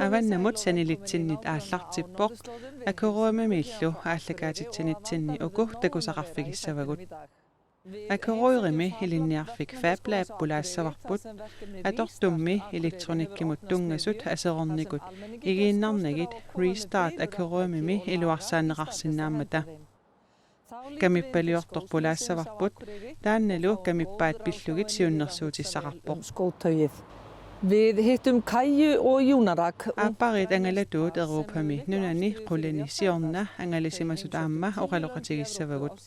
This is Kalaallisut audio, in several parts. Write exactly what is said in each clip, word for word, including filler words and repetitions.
Avannamut sanilitsinnit aallartippoq, Akureyrimimiillu aallakaatitsinitsinni uku takusaqarfigissavagut. Akureyri ilinniarfik Fab Lab pulaassavarput, atortummi elektronikkimut tunngasut aserornikut igiinnarnagit Restart Akureyrimi iluarsaanneqarsinnaammata. Kamippaliortoq pulaassavarput, taannalu kamippaat pillugit siunnersuutissaqarpoq. Við hittum Kaju og Júnarak. Aappariit angalatuut Europami nunani qulini siorna angalasimasut aamma oqaloqatigissavagut.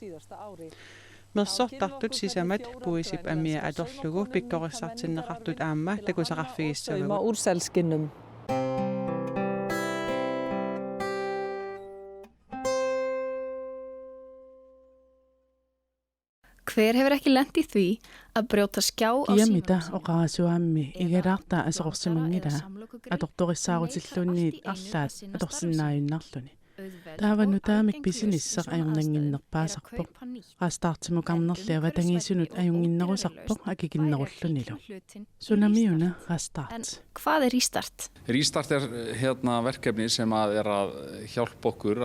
Mersortartut sisamat puisip amia atorlugu pikkorissartinneqartut aamma takusaqarfigissavagut. Úr selskinum. Hver hefur ekki lent í því að brjóta skjá á Kiamita símanum sínum? Oqarasuaammi igalaartaa aserorsimanngilaa, atortorissaarutilluunniit arlaat atorsinnaajunnarluni. Taava nutaamik pisinissaq ajornannginnerpaasarpoq. Restartimukarnerli avatangiisinut ajunnginnerusarpoq akikinnerullunilu. Sunamiuna Restart? Restart er, eh, verkefni sem er hjálpa okkur.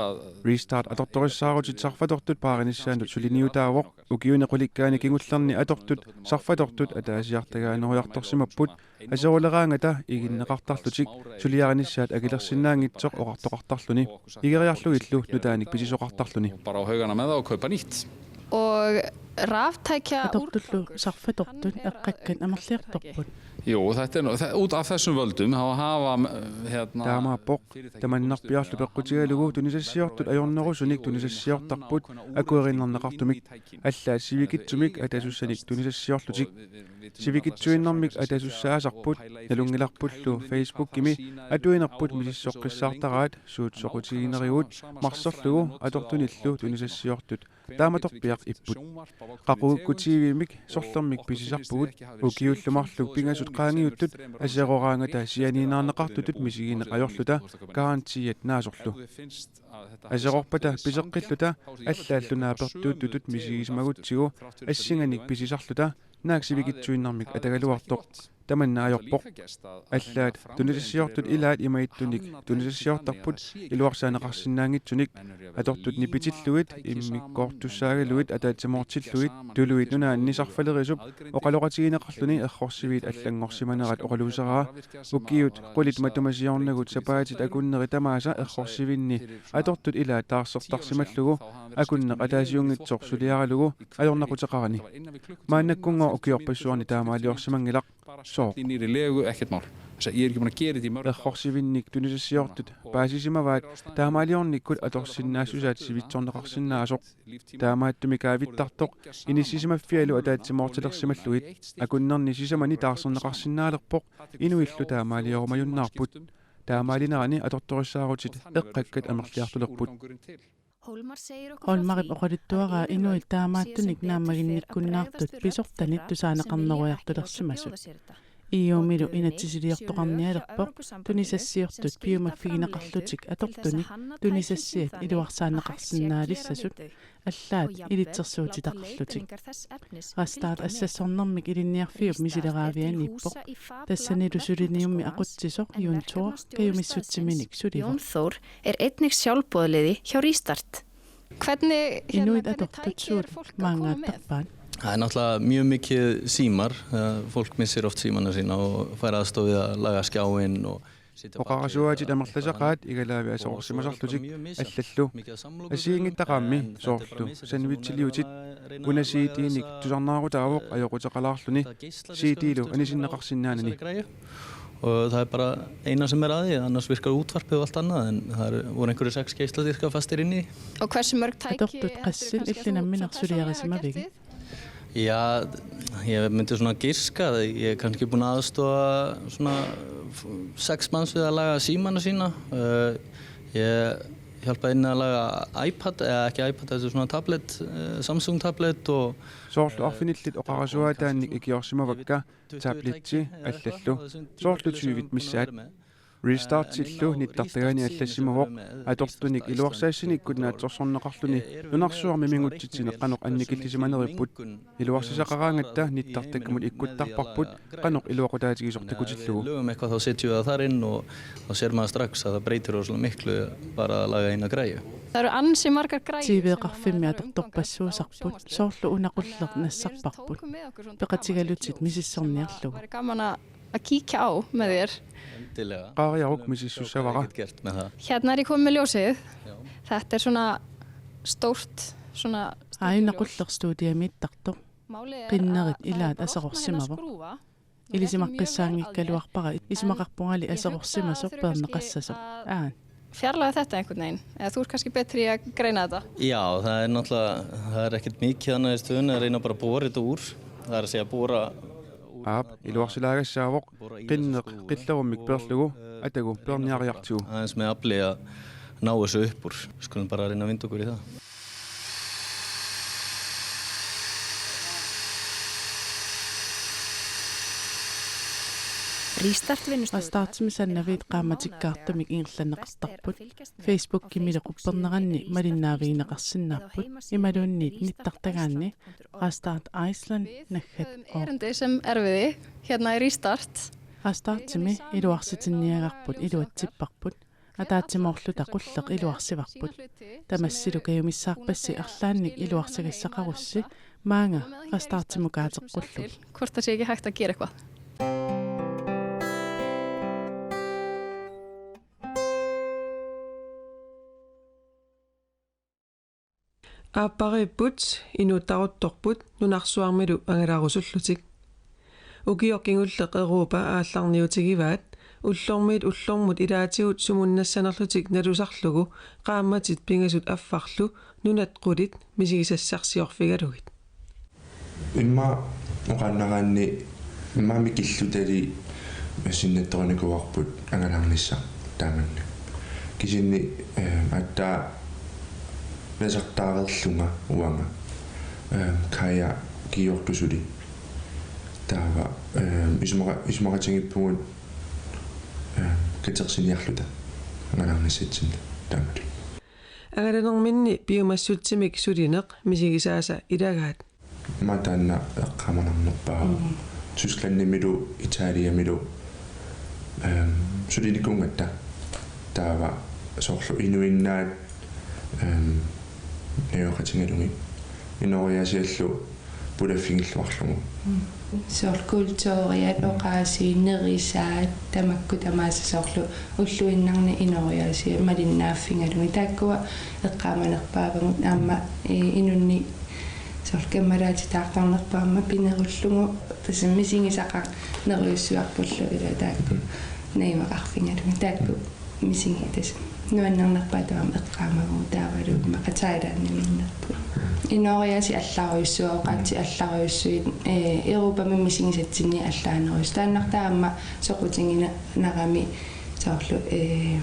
Restart atortorissaarutit sarfatortut paarinissaannut suliniutaavoq. Ukiuni qulikkaani kingullerni atortut sarfatortut ataasiartagaanerujartorsimapput, aseruleraangata iginneqartarlutik suliarinissaat akilersinnaanngitsoq oqartoqartarluni. Igeriarlugillu nutaanik pisisoqartarluni. Bara á haugana með og kaupa nýtt. Og raftækja... Atortullu sarfatortut eqqakkat amerliartorput. Jú, og út af þessum völdum, hafa, hafa, eh, Taamaappoq, tamannarpiarlu peqqutigalugu tunisassiortut ajornerusunik tunisassiortarput akuerinnarneqartumik, allaat sivikitsumik atasussanik tunisassiorlutik. Sivikitsuinnarmik atasussaasarput, nalunngilarpullu Facebookimi atuinerput misissoqqissaartaraat, suut soqutiginerigut marserlugu atortunillu tunisassiortut taamatorpiaq ipput. Qaqugukkut T V-mik sorlermik pisisarpugut, ukiullu marluk pingasut qaangiuttut aseroraangata sianiinnaarneqartutut misigineq ajorluta, garantiat naasorlu. Aserorpata piseqqilluta allaallu naapertuuttutut misigisimagutsigu assinganik pisisarluta, naak sivikitsuinnarmik atagaluartoq tamanna ajorpoq. Allaat tunisassiortut ilaat imaattunik tunisassiortarput iluarsaanneqarsinnaanngitsunik, atortut nipitillugit, immikkoortussaagaluit ataatsimoortillugit, tuluit nunaanni sarfalerisup oqaloqatigineqarluni errorsiviit allanngorsimanerat oqaluuseraa. Ukiut qulit matuma siornagut sapaatit akunneri tamaasa errorsivinni atortut ilaat taarsertarsimallugu, akunneq ataasiunngitsoq suliaralugu ajornaquteqarani. Maannakkunngooq ukiorpassuarni taamaaliorsimanngilaq. Sooq? Í nýrri legu, ekkert mál. Sá, ég er ekki búin að gera þetta í mörg ár. Errorsivinnik tunisassiortut paasisimavaat taamaaliornikkut atorsinnaassusaat sivitsorneqarsinnaasoq. Taamaattumik kaavittartoq inissisimaffialu ataatsimoortilersimallugit. Akunnerni sisamani taarserneqarsinnaalerpoq, inuillu taamaaliorumajunnarput. Taamaalinerani atortorissaarutit eqqakkat amerliartulerput. Holmarip oqaluttuaraa inuit taamaattunik naammaginnikkunnaartut pisortanit tusaaneqarnerujartulersimasut. E U-milu inatsisiliortoqarnialerpoq tunisassiortut piumaffigineqarlutik atortunik tunisassiat iluarsaanneqarsinnaalissasut, allaat ilitsersuutitaqarlutik. Restart assassornermik ilinniarfiup misileraavianiippoq. Tassanilu suliniummi aqutsisoq Jon Thor kajumissutsiminik sulivoq. Jón Þór er einnig sjálfboðaliði hjá Restart. Inuit atortut suut maanngaattarpaat? Fólk missir oft símana sína og fær aðstoð við að laga skjáinn og Oqarasuaatit amerlasaqaat igalaavi aserorsimasarlutik allallu. Assigiinngitsut tamarmik soorlu sandwichiliutit, una C D-nik tusarnaarutaavoq ajoquteqalaarluni C D-lu anisinneqarsinnaanani. Og það er bara eina sem er að því, annars virkar útvarpið og allt annað, en það er, voru einhverjir sex geisladiskar fastir inni í. Og hversu mörg tæki... Atortut qassit illit nammineq suliarisimavigit? Ja, ég myndi svona giska, ég er kannski búin að aðstoða svona f-, sex manns við að laga símana sína. Eh, Ég hjálpaði einni við að laga iPad, eða ekki iPad, heldur svona tablet, eh, Samsung tablet og... Soorlu arfinillit oqarasuaataannik ikiorsimavakka, tabletti allallu. Soorlu tyvit missaat. Restartillu nittartagaani allassimavoq, atortunik iluarsaassinikkut naatsorsorneqarluni nunarsuarmi mingutsitsineq qanoq annikillisimaneripput. Iluarsisaqaraangatta nittartakkamut ikkuttarparput qanoq iluaqutaatigisoq takutillugu. Lögum eitthvað, þá setjum við það þar inn og, og sér maður strax að það breytir rosalega miklu bara að laga eina græju. Eru ansi margar græjur sem maður hefur T V-qarfimmi atortorpassuusarput, soorlu una qulleq nassarparput. Peqatigalutit misissorniarlugu. Væri gaman að, að kíkja á með þér. Endilega. Qaariaruk misissussavara. Ekkert gert með það. Hérna er ég komin með ljósið. Þetta er svona stórt Aajuna qulleq studiamiittartoq. Qinnerit ilaat aserorsimavoq. Ilisimaqqissaanngikkaluarpara isumaqarpungali aserorsimasoq peerneqassasoq. Aat. Fjarlægja þetta einhvern veginn, eða þú ert kannski betri í að greina þetta. Já, það er náttúrulega, það er ekkert mikið annað í stöðunni, er eina bara bora úr, það er að segja bora. Aap, iluarsilaagassaavorlu qinneq qillerummik peerlugu atagu peerniariartigu. Aðeins með afli að ná þessu upp úr, skulum bara reyna vinda okkur í það. Restart-vinnustøvler. Restartimi sanaviit qaammatikkaartumik ingerlanneqartarput. Facebookimilu qupperneranni malinnaavigineqarsinnaapput imaluunniit nittartagaanni Restart Iceland naggat org. Erindi sem erfiði, hérna er Restart. Restartimi iluarsitinniagarput iluatsipparput. Ataatsimoorluta qulleq iluarsivarput. Tamassilu kajumissaarpassi arlaannik iluarsagassaqarussi maanga restartimukaateqqullugu. Hvort sé ekki hægt gera eitthvað. Aappariipput inuuttaruttorput nunarsuarmilu angalarusullutik. Ukioq kingulleq Europa aallarniutigivaat ullormiit ullormut ilaatigut sumunnassanerlutik nalusarlugu qaammatit pingasut affarlu nunat qulit misigisassarsiorfigalugit. Immaqa oqaannaraanni immaqa mikillutali sinnattorinikuuarput angalaarnissaq taamannak. Kisianni aatsaat nasartaareerlunga uanga Kaja kiortusuli. Taava isumaqa isumaqatigiippugut katersiniarluta angalaarnissatsinni taamatut. Angalanerminni piumassutsimik sulineq misigisaasa ilagaat. Ima taanna eqqaamanarnerpaavoq. Tysklandimilu Italiamilu sulinikuugatta taava soorlu inuinnaat najugaqatigalugit inooriaasiallu pulaffigilluarlugu. Soorlu kulturiat, oqaasii, nerisaat, tamakku tamaasa soorlu ulluinnarni inooriaasiat malinnaaffigalugit. Taakkua eqqaamanerpaavagut aamma inunnik soorlu kammalaatitaartarnerpaamma pinerullugu tassa misigisaqarnerujussuarpullu ila taakku najugaqarfigalugit. Taakku misigit tassa nuannernerpaat taama eqqaamavugut taavalu immaqa Thailandimiinnerput. Inooriaasii allarujussuit, oqaatsit allarujussuit, ee, Europami misigisatsinni allaanerujussuit. Taannartaa aamma soqutiginarami soorlu, ee,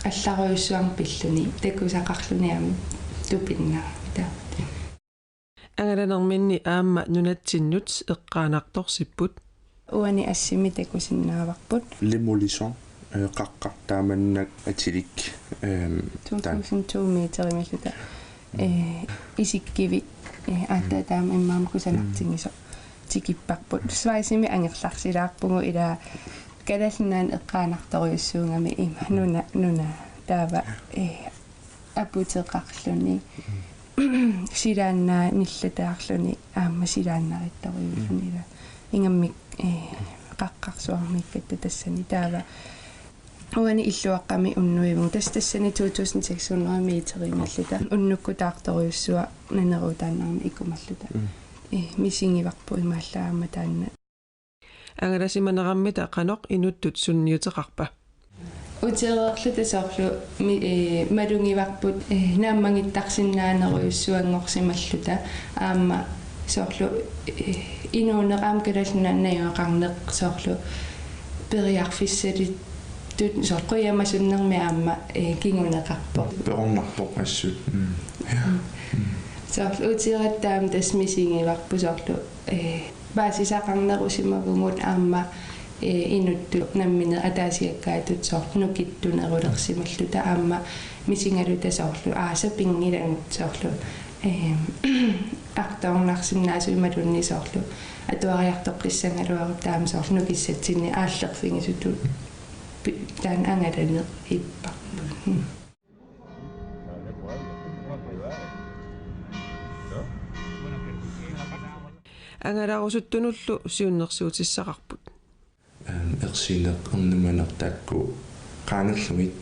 allarujussuarmik pilluni, takusaqarluni aamma tupinnarami taava. Angalanerminni aamma nunatsinnut eqqaanartorsipput. Uani assimi takusinnaavarput. Limolison, eh, qaqqaq taamannak atilik, ehm, to tusind to meterimilluta. Eh, isikkivi, eh, aatsaat taama immaqa kusanartigisoq tikipparput. Schweizimi angerlarsilaarpugut ila Kalaallit Nunaanni eqqaanartorujussuugami ima nuna, nuna taava, eh, aputeqarluni silaannaa nillataarluni aamma silaannarittorujuulluni ila ingammik, eh, qaqqarsuarmiikkatta tassani taava uani illuaqqami unnuivugut tassa tassani to tusind seks hundrede meterimilluta unnukkutaartorujussuaq naneruutaannarami ikumalluta. Eh, misigivarput imaallaat aamma taanna. Angalasimanerammita qanoq inuttut sunniuteqarpa? Utereerluta soorlu mi-, ee, malugivarput, ee, naammagittarsinnaanerujussuanngorsimalluta aamma soorlu, ee, inuuneq aamma Kalaallit Nunaanni najugaqarneq soorlu periarfissalittut soorlu qujamasunnermi aamma, ee, kinguneqarpoq. Perornarpoq assut. Mm. Ja. Mm. Soorlu utereerluta aamma tassa misigivarput soorlu, ee, paasisaqarnerusimavugut aamma Ee, inuttut nammineq ataasiakkaatut soorlu nukittunerulersimalluta aamma misigaluta soorlu aasaq pinngilagut soorlu, ee, artoornarsinnaasut imaluunniit soorlu atuariartoqqissagaluarutta aamma soorlu nukissatsinnik aallerfigisutut pi-, taanna angalaneq ipparput. Mm. Angalarusuttunullu siunnersuutissaqarput. Em, ersineq, ernumaneq taakku qaangerlugit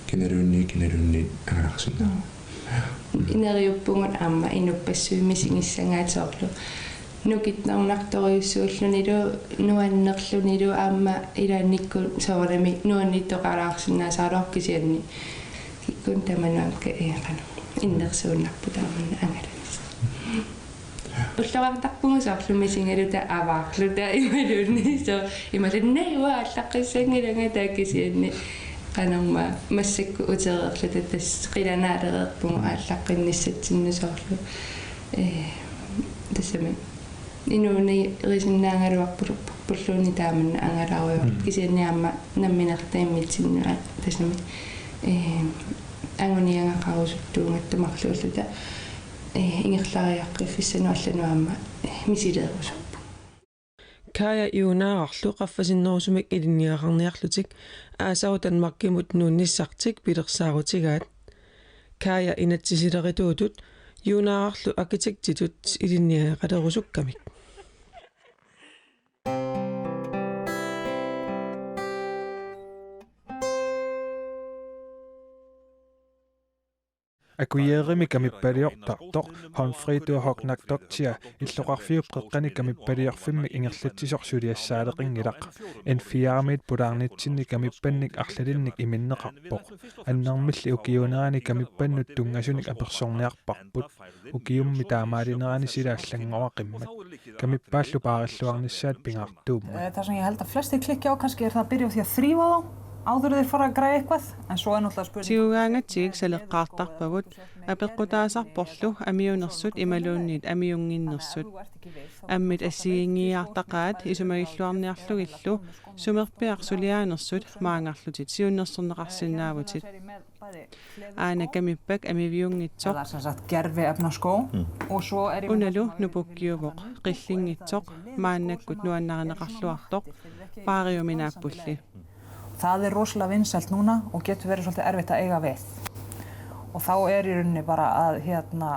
kinaluunniit, kinaluunniit angalarsinnaavat. Neriuppugut aamma inuppassuit misigissagaat soorlu nukittornartorujussuullunilu nuannerlunilu aamma ilaannikkut soorunami nuanniittoqalaarsinnaasaraluarpoq kisianni kikkut tamanut aamma ka-, ee, qanoq innersuunnarput taamanna angalanissaq. Ullorartarpugut soorlu misigaluta avaarluta imaluunniit soorlu imaluunniit uanga aallaqqissanngilanga taava kisianni qanormaa massakkut utereerluta tassa qilanaalereerpugut aallaqqinnissatsinnik soorlu, ee, tassami inuunerisinnaagaluarpulluunniit taamanna angalarujoorpoq. Mm. Kisianni aamma nammineq taamaatsinnut a-, tassami, ee, anguniagaqarusuttuugatta marluulluta, ee, ingerlariaqqiffissanut allanut aamma, ee, misileerusuppugut. Kaja Juunaararlu qaffasinnerusumik ilinniagaqarniarlutik aasaru Danmarkimut nuunnissartik pilersaarutigaat. Kaja inatsisilerituutut Juunaararlu arkitektitut ilinniagaqalerusukkamik. Akujerimik kamippaliortartoq Honfridu Hognadottir illoqarfiup qeqqani kamippaliorfimmik ingerlatsisoq suliassaaleqinngilaq. N fire-miit pulaarnitsinni kamippannik arlalinnik iminneqarpoq. Annermilli ukiuunerani kamippannut tunngasunik apersorniarparput. Ukiummi taamaalinerani sila allanngoraqimmat. Kamippaallu paarilluarnissaat pingaartuummat. Eh, það sem ég held að flestir klikki á kannski er það að byrja á því að þrífa þá áður en þeir fara að græja eitthvað, en svo er náttúrulega spurning. Tigugaangatsigik saleqqaartarpagut, apeqqutaasarporlu amiunersut imaluunniit amiunnginnersut. Ammit assigiinngiiaartaqaat isumagilluarniarlugillu sumerpiaq suliaanersut maangarlutit siunnersorneqarsinnaavutit. Aana kamippak amiviunngitsoq. Eða sem sagt gerviefnaskó. Mm. Og svo er einmitt Unalu nupukkiuvoq, qillinngitsoq, maannakkut nuannarineqarluartoq, baariuminaappulli. Og er rosalega vinsælt núna og getur verið svolítið erfitt að eiga við. Og þá er í rauninni bara að, hérna,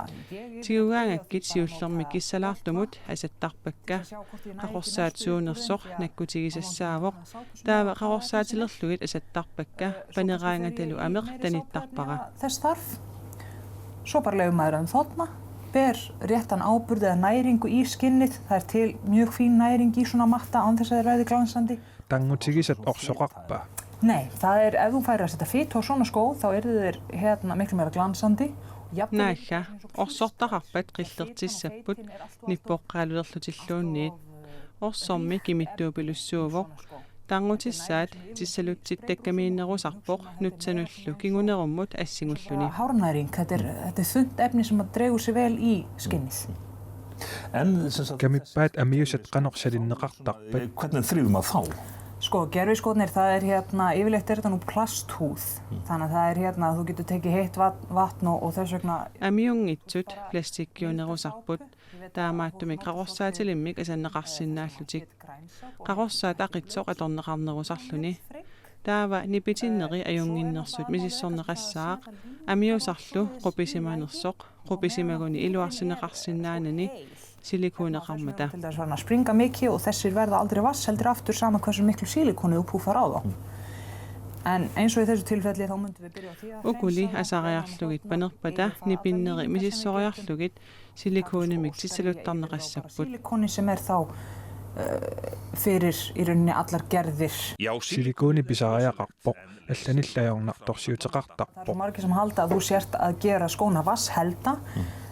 Tigugaangakkit siullermik kissalaartumut asattarpakka. Qaqorsaat suunersoq nakkutigisassaavoq. Taava qaqorsaatilerlugit asattarpakka, paneraangatalu ameq tanittarpara. Þess þarf. Svo bara leyfir maður öðrum þorna, ber réttan áburð eða næringu í skinnið. Það er til mjög fín næring í svona matta án þess að þeir verði glansandi. Tarnutigisat orsoqarpa? Nei, það er, ef þú fær að setja fitu á svona skó, þá eru þeir, hérna, miklu meira glansandi. Jafnvel Naagga, orsortaqarpat qillertissapput, nippoqqaalulerlutilluunniit. Orsormi kimittuupilussuuvoq. Tarnutissaat tissalutsittakkamiinnerusarpoq nutsanullu kingunerummut assingulluni. Hárnæring, þetta er, mm, Þetta er þunnt efni sem að dregur sig vel í skinnið. En sem sagt Kamippaat amiusat qanoq salinneqartarpat? Hvernig er þrífum maður þá? Sko, gerfiskórnir, það er, hérna, yfirleitt er þetta nú plasthúð. Mm. Þannig að það er, hérna, Þú getur tekið heitt vatn, vatn og, og þess vegna Amiunngitsut plastikkiunerusarput. Taamaattumik qaqorsaatilimmik asanneqarsinnaallutik. Qaqorsaat aqitsoq atorneqarnerusarluni. Taava nipitinneri ajunnginnersut misissorneqassaaq, amiusarlu qupisimanersoq, qupisimaguni iluarsineqarsinnaanani silikoneqarmata. Til dæmis farin að springa mikið og þessir verða aldrei vatnsheldir aftur, sama hversu miklu silíkonið og púffar á þá. En eins og í þessu tilfelli, þá myndum við byrja á því. Ukuli asariarlugit panerpata nipinneri misissoriarlugit silikoonimik tissaluttarneqassapput. Silikoni sem er þá, eh, Fyrir í rauninni allar gerðir. Silikooni pisariaqarpoq, allanillu ajornartorsiuteqartarpoq. Margir sem halda að þú sért að gera skóna vatnshelda, mm,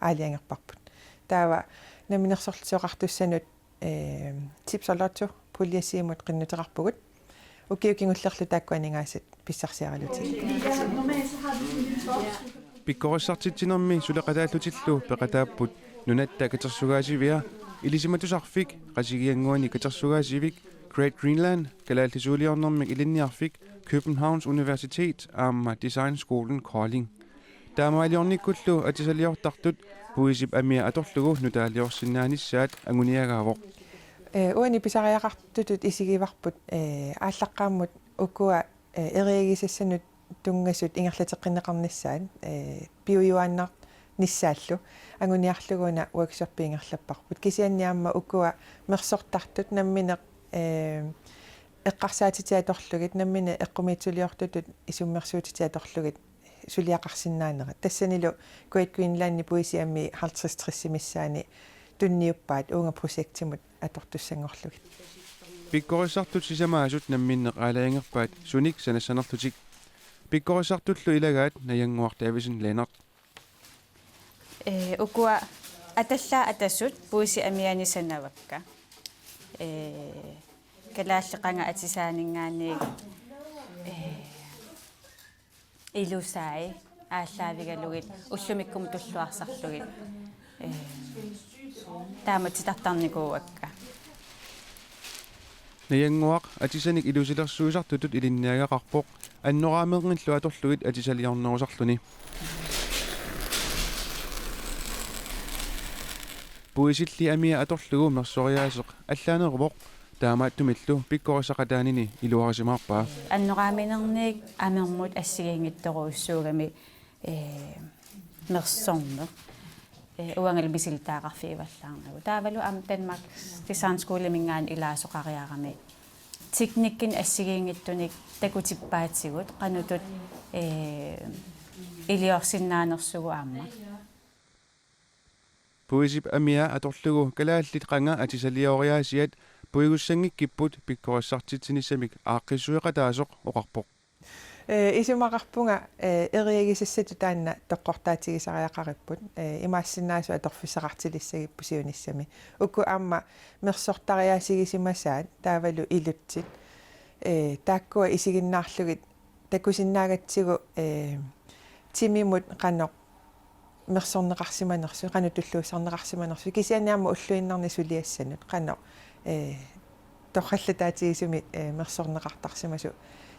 aalajangerparput. Taava Namminersorlutik Oqartussanut, eh, Tips og Lotto puljesiimut qinnuteqarpugut. Ukiut kingullerlu taakkua aningaasat pissarsiaralutik. Pikkorissartitsinermi suleqataallutillu peqataapput Nunatta Katersugaasivia, Ilisimatusarfik, Qasigiannguani Katersugaasivik, Great Greenland, Kalaallisuuliornermik Ilinniarfik, Københavns Universitet aamma Designskolen Kolding. Taamaaliornikkullu atisaliortartut puisip amia atorlugu nutaaliorsinnaanissaat anguniagaavoq. Eh, uani pisariaqartutut isigivarput, eh, aallaqqaammut ukua, eh, eriagisassanut tunngasut ingerlateqqinneqarnissaat, eh, piujuaannarnissaallu anguniarlugu una workshopi ingerlapparput. Kisianni aamma ukua mersortartut nammineq, eh, eqqarsaatitit atorlugit, nammineq eqqumiitsuliortutut isummersuutitit atorlugit suliaqarsinnaanerat. Tassanilu Great Greenlandi puisiami halvtreds tres missaani tunniuppaat uunga projektimut atortussanngorlugit. Pikkorissartut sisamaasut namminneq aalajangerpaat sunik sanassanerlutik. Pikkorissartullu ilagaat Najannguaq Davidsen Lennert. Eh, ukua atallaat atasut puisip amianik sanavakka. Eh, kalaallit qanga atisaaninngaanniit, eh, ilusai aallaavigalugit ullumikkumut tulluarsarlugit, eh, taama titartarnikuuakka. Najannguaq atisanik ilusilersuisartutut ilinniagaqarpoq annoraameernillu atorlugit atisaliornerusarluni. Puisilli amia atorlugu mersoriaaseq allaaneruvoq, taamaattumillu pikkorissaqataanini iluarisimaarpaa. Annoraaminernik amermut assigiinngitsorujussuugami, eh, mersorneq, eh, uangalu misilittagaqarfigivallaarnagu. Taavalu aamma Danmarks Designskolemingaanniit ilaasoqariarami teknikkinik assigiinngitsunik takutippaatigut qanoq ittut, eh, iliorsinnaanersugut aamma. Puisip amia atorlugu kalaallit qanga atisalioriaasiat puigussanngikkippput pikkorissartitsinissamik aaqqissueqataasoq oqarpoq. Eh, isumaqarpunga, eh, eriagisassatut taanna toqqortaatigisariaqaripput, eh, imaassinnaavoq atorfissaqartilissagipput siunissami. Uku aamma mersortariaasigisimasaat taavalu ilutsit, eh, taakkua isiginnaarlugit takusinnaagatsigu, eh, timimut qanoq mersorneqarsimanersoq, qanoq tulluussarneqarsimanersoq, kisianni aamma ulluinnarni suliassanut qanoq, eh, torrallataatigisumik, eh, mersorneqartarsimasoq.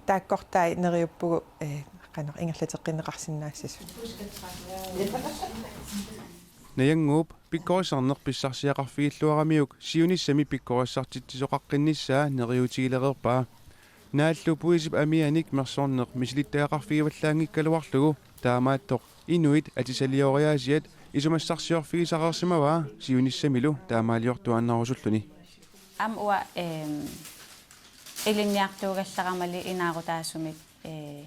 Taakkortai neriuppugut, eh, qanoq ingerlateqqinneqarsinnaassasut. Najannguup pikkorissarneq pissarsiaqarfigilluaramiuk siunissami pikkorissartitsisoqaqqinnissaa neriuutigilereerpaa. Naallu puisip amianik mersorneq misilittagaqarfigivallaanngikkaluarlugu, taamaattoq inuit atisalioriaasiat isumassarsiorfigisareersimavaa siunissamilu taamaaliortuaannarusulluni. Aamma uanga, ehm, ilinniartuugallaramali inaarutaasumik, eh,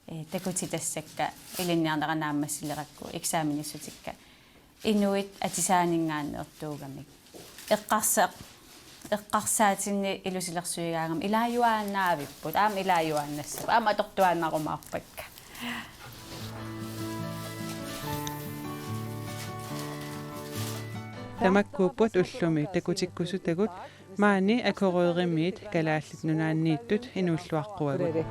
eh, takutitassakka ilinniarnera naammassilerakku eksamenissutikka. Inuit atisaaninngaanneertuugamik. Eqqarsa-, eqqarsaatinni ilusilersuigaangama ilaajuaannaavipput, aamma ilaajuaannassapput, aamma atortuaannarumaarpakka. Tamakkuupput ullumi takutikkusutagut maani Akureyrimit Kalaallit Nunaanniittut inuulluaqquagut.